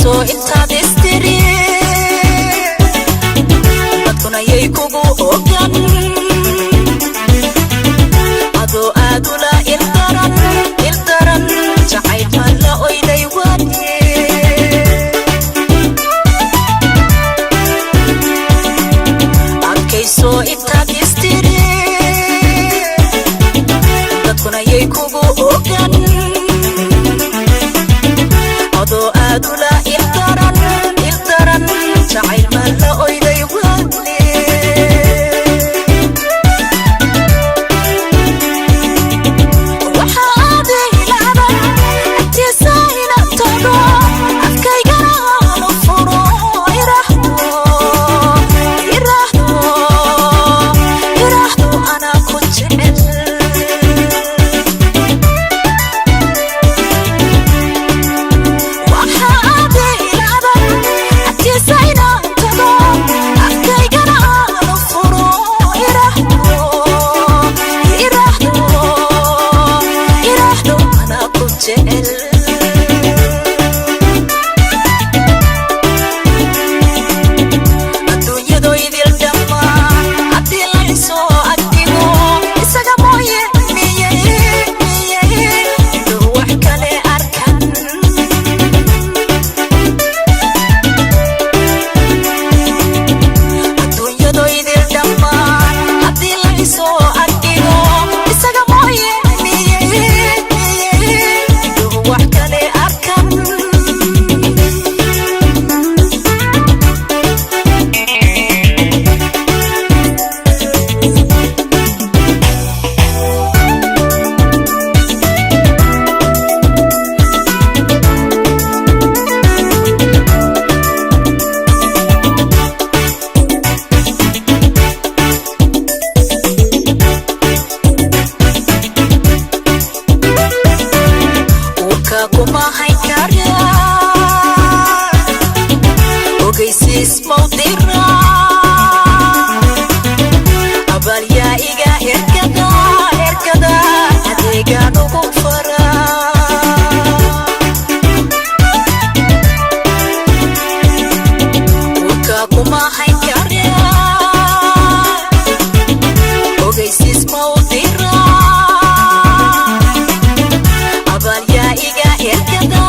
Adkayso intaad istiri, dadkuna yay kugu ogan. Adoo aad ula ildaran, ildaran, jacayl ma la oyday wani? Adkayso intaad istiri, dadkuna yay kugu ogan. Adoo aad ula ildaran, ildaran, jacayl ma la oyday wani? Waxa aad ilaaban agtiisa inaan tago, afkaygana aanu furo, iraahdo, iraahdo, iraahdo anaa ku jecel. Waxa aad ilaaban agtiisa inaan tago, afkaygana aanu furo, iraahdo, iraahdo, iraahdo anaa ku jecel. Adduunyado idil dhammaan haddii la isoo agdigo, isaga mooye miyay, miyay indhuhu wax kale arkan? Adduunyado idil dhammaan haddii la isoo agdigo, isaga mooye miyay, miyay indhuhu wax kale arkan? Uurka kuma hayn karaa, ogeysiis mawdira, abalyaa iga ergada, ergada, adeegaan ugu fara. Uurka kuma hayn karaa, ogeysiis mawdira, abalyaa iga ergada,